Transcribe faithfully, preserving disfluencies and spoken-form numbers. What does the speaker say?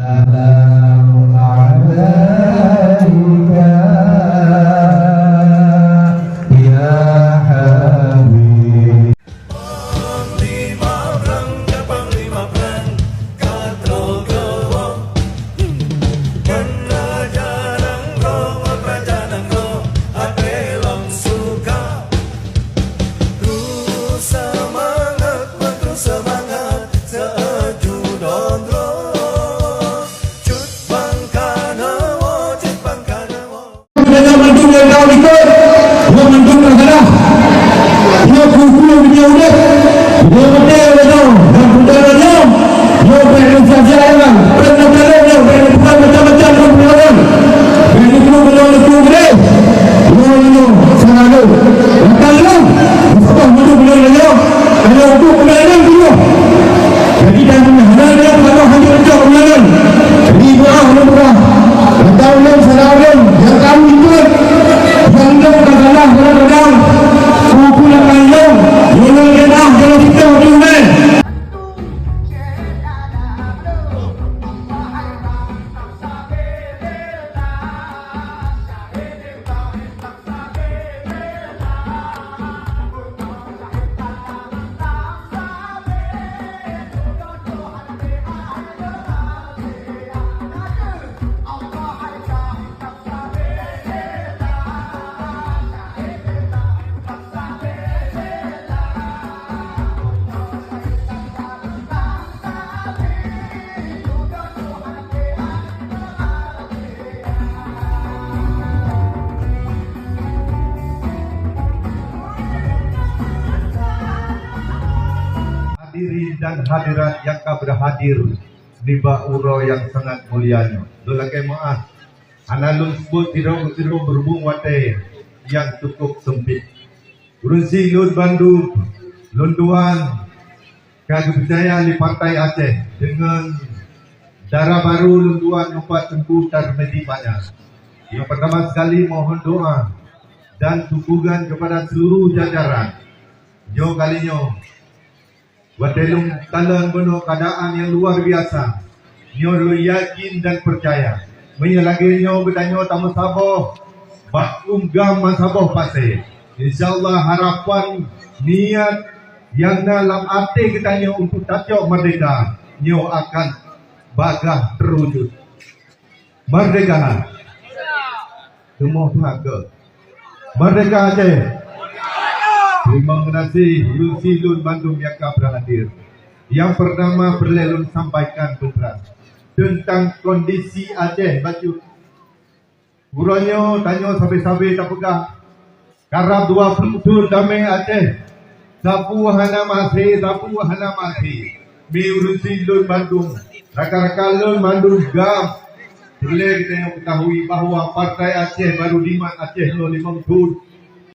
Assalamu alaika ya habib. Banyak mandum nyang ka likot, nyoe mandum ka salah. Nyoe kuku meunyoe udeb, nyoe maté lagèe nyoe, dan peugah lagèe nyoe, nyoe bèk neusia-sia nyan, bèk neukalon nyoe, bèk neupeugah macam-macam ngon peungawan. Bèk neukeu meunyoe neukeu geude, nyoe nyoe salah lôn. Lakang lôn, meusaboh mandum lôn lagèe nyoe, nyoe udeb keunan lôn. Jadi, dan hana lôn hana hanjeuet cok ulôn. Jadi, meu'ah lôn peugah. Ata ulôn, salah ulôn, nyang ka ulôn peuet. Nyang lôn ka salah, kadang-kadang. Peue-peue nyang ka lôn, ulôn genah jalan sitoe teumé. Hadirin dan hadirat nyang ka berhadir nibak uroe nyang sangat mulia nyoe. Lôn lakèe meu'ah, hana lôn seubut sidroe-sidroe berhubung watèe nyang cukup sempit. Ureueng syiek lôn bandum, lôn tuan ka geupeucaya lé Partai Aceh deungon dara barô lôn tuan Bapak Teungku Tarmizi Panya. Nyang pertama sekali mohon doa dan dukungan kepada seluruh jajaran. Nyoe kali nyoe, watèe lôn kalon bunoe keuadaan nyang luar biasa, nyoe lôn yakin dan peucaya, meunyoe lagèe nyoe geutanyoe tameusaboh bak ungga meusaboh pasé, insya Allah harapan, niet nyang na lam até geutanyoe untuk tacok merdeka nyoe akan bagaih teuwujud. Merdeka! Teumoh that keu Merdeka Aceh! Terima kasih, ureueng syiek lôn bandum nyang ka berhadir. Nyang pertama peureulèe lôn sampaikan peue treuk teuntang kondisi Aceh bacut. Uroe nyoe tanyoe sabe-sabe tapeugah, karab dua ploh thon damé Aceh. Sapeue hana maté, sapeue hana maté. Mi ureueng syiek lôn bandum, rakan-rakan lôn bandum GAM. Peureulèe geutanyoe ketahui bahwa Partai Aceh Baru Diman Aceh nyoe limong thon